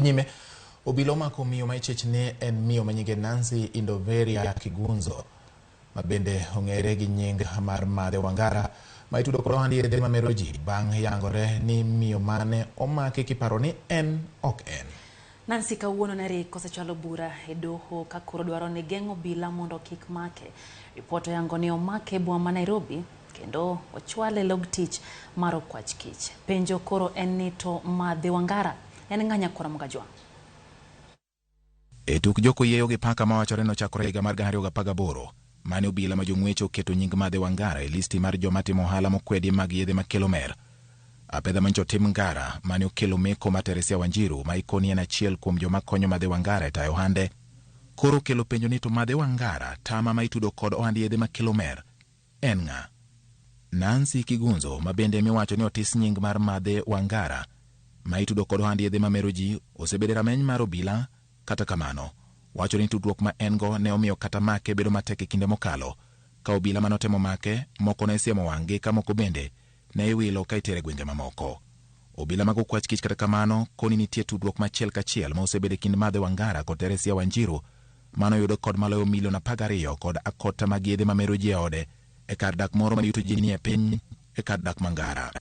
Nyime, obila omako miyo ma ichich ni en miyo manyinge Nancy Indoveria Kigunzo, ma bende ong'ere gi nying mar Madhe Wangara, ma itudo kod ohand yedhe mamero ji bang' yangore ni miyo mane omaki kiparo ni en ok en. Nancy kawuono ne osechwalo bura e doho ka koro dwaro ni geng'o obila mondo kik make. Ripot oyango ni omake e boma ma Nairobi kendo ochwale log tich mar okwach kich. Penjo koro en ni to Madhe Wangara en ng'a nyakwara Mogajwang'? E tuk jokoyieyo gi paka mawachore nochakore higa mar 2018, mane obila ma jong'wecho oketo nying Madhe Wangara e listi mar joma timo ohala mokwedi mag yedhe makelo mer. Apedha manyicho tim Ngara mane okelo meko mar Teresia Wanjiru, ma ikoni en achiel kuom joma konyo Madhe Wangara e tayo ohande, koro okelo penjo ni to Madhe Wangara tama ma itudo kod ohand yedhe makelo mer en ng'a? Nancy Kigunzo, ma bende miwacho ni otis nying mar Madhe Wangara ma itudo kod ohand yedhe mamero ji, osebedo e rameny mar obila. Kata kamano, wacho ni tudruok ma en go ne omiyo kata make bedo matek e kinde mokalo, ka obila manotemo make moko ne siemo wang'gi ka moko bende ne iwilo ka itere gwenge mamoko. Obila mag okwach kich kata kamano koni nitie tudruok machiel kachiel ma osebedo e kind Madhe Wangara kod Teresia Wanjiru, manoyudo kod maloyo milion 12 kod akota mag yedhe mamero ji e ode e kar dak moro ma yuto ji nie piny e kar dak Mangara.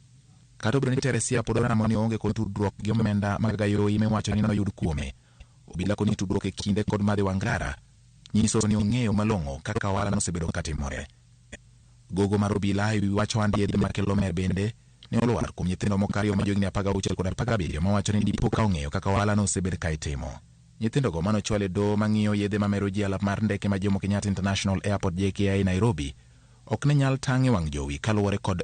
Kata obedo ni Teresia pod oramo ni oonge kod tudruok gi omenda mag Gayoi miwacho ni noyud kuome, obila koni tudruok e kinde kod Madhe Wangara nyiso ni ong'eyo malong'o kaka ohala nosebedo katimore. Gogo mar obila ewi wach ohand yedhe makelo mer bende ne olwar kuom nyithindo moko ariyo ma johigni 16 kod 17 mawacho ni dipo ka ong'eyo kaka ohala no osebed ka itimo. Nyithindogo manochwal e doho mang'iyo yedhe mamero ji alap mar ndeke ma Jomo Kenyatta International Airport JKIA Nairobi ok ne nyal tang' e wang' jowi kaluwore kod